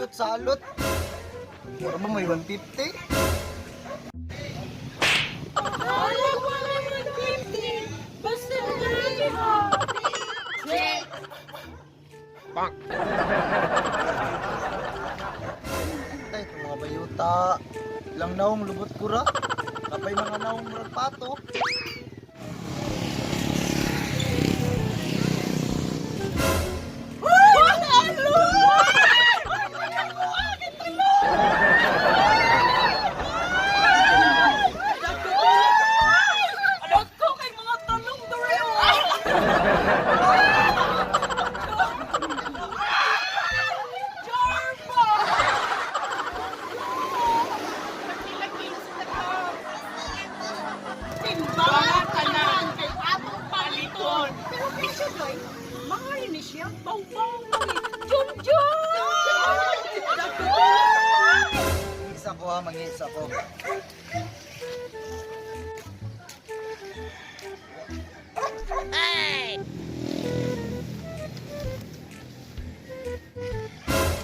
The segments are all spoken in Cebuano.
Bayot salot. Mura ba may 150? Wala, wala, 150. Basta dali ha. Check. Tay, itong mga bayuta. Ilang naong lubot ko ra. Kapay mga naong murag pato. Anak ko kay mga talong dore. Jarba! Timbangan tanan kay atong paliton. Pero presyo doy, mahal ni siya, bawbaw lang eh. Jun Jun! Mangisa ko ha, mangisa ko.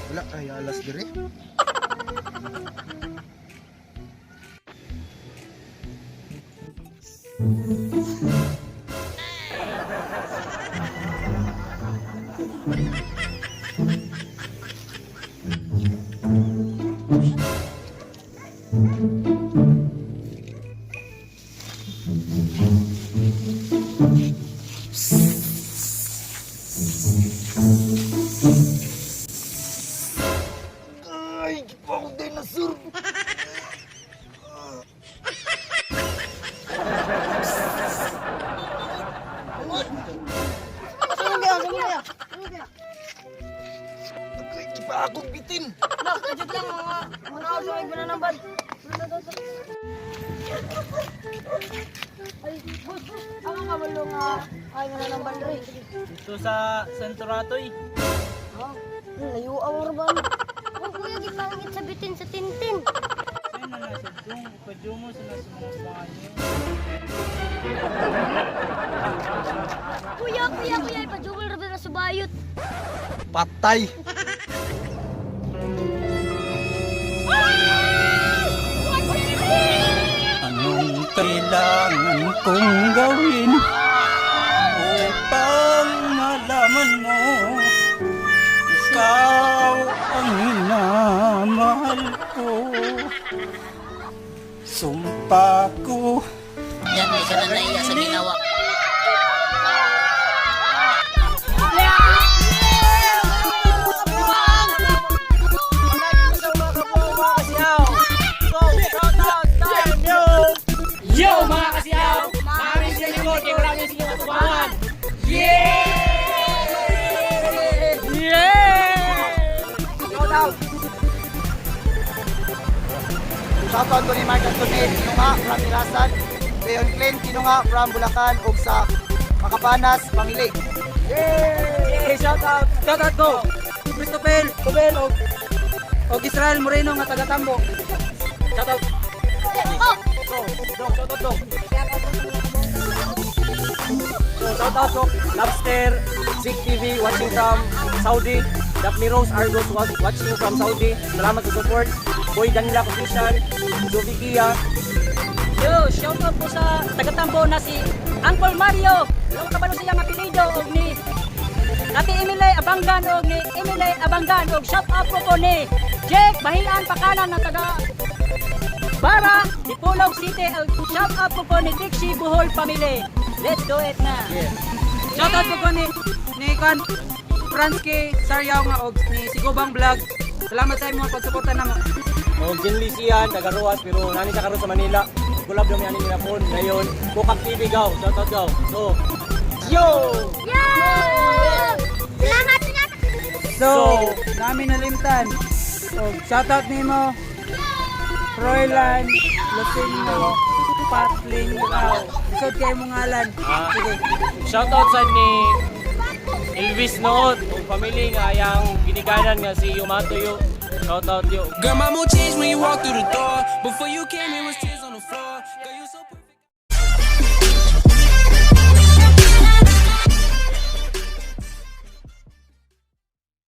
Wala kaya alas dire. Ay, gipa akong dinosaur. Ay, gipa akong bitin. Ay, boss, boss, ako ka walo nga ay nga nang bandre. Dito sa Sentoratoy. Ha? Layo ang urban. Huwag kuya gipangit sa bitin sa tintin. Sa'yo na nasa dong, ipadyo mo sa nasa mga banyo. Kuya, kuya, kuya, ipa-jewel ra ba na subayot? Patay. Anong kailangan kong gawin upang malaman mo ikaw ang minamahal ko? Sumpa ko. Yan, may isa na naiya sa ginawa. Yo mga kasiyaw! Maraming sa likod, kaya wala niyo sinyong katubangan. Yeah! Yeah! Shoutout ko ni Mark Anthony Kinunga from Irasan, Leon Clint Kinunga from Bulacan ug sa Makapanas, Pangili. Hey, shout out! Shout out ko. Christopher Cobel og Israel Moreno nga taga Tambo. Shout out! Go, go, shout out, go! So, shout out to Lobster, Zik TV, watching from Saudi. Daphne Rose Argos watching from Saudi. Salamat sa support. Boy Danila Official, Jovi Kia. Yo, shout out po sa taga Tambo na si Uncle Mario. Yung kabalo siya nga apelyido og ni Ate Emily Abanggan og ni Emily Abanggan og shout out po po ni Jake Bahian Pakanan na taga Bara, Dipolog City. Og shout out po po ni Dixie Bohol Family. Let's do it na. Shout out po ko ni Kan Franske Saryaw nga og ni Sigubang Vlog. Salamat sa imong pagsuporta namo. O Jinli Sian, taga Ruas, pero nani siya karon sa Manila. Gulab daw mi ani nila phone. Ngayon, Bukak TV gaw, shout out gaw. So, yo! Yeah! Salamat, salamat! So, namin nalimtan. So, shout out nimo Roylan Lucino Patling Rao. Lisod kay imong ngalan. Sige. Shout out sa ni Elvis Nood, ug family nga ayang ginikanan nga si Yumato yo. Shout out yo. Girl, my mood changed when you walked through the door. Before you came, it was tears on the floor. Girl, you so pretty.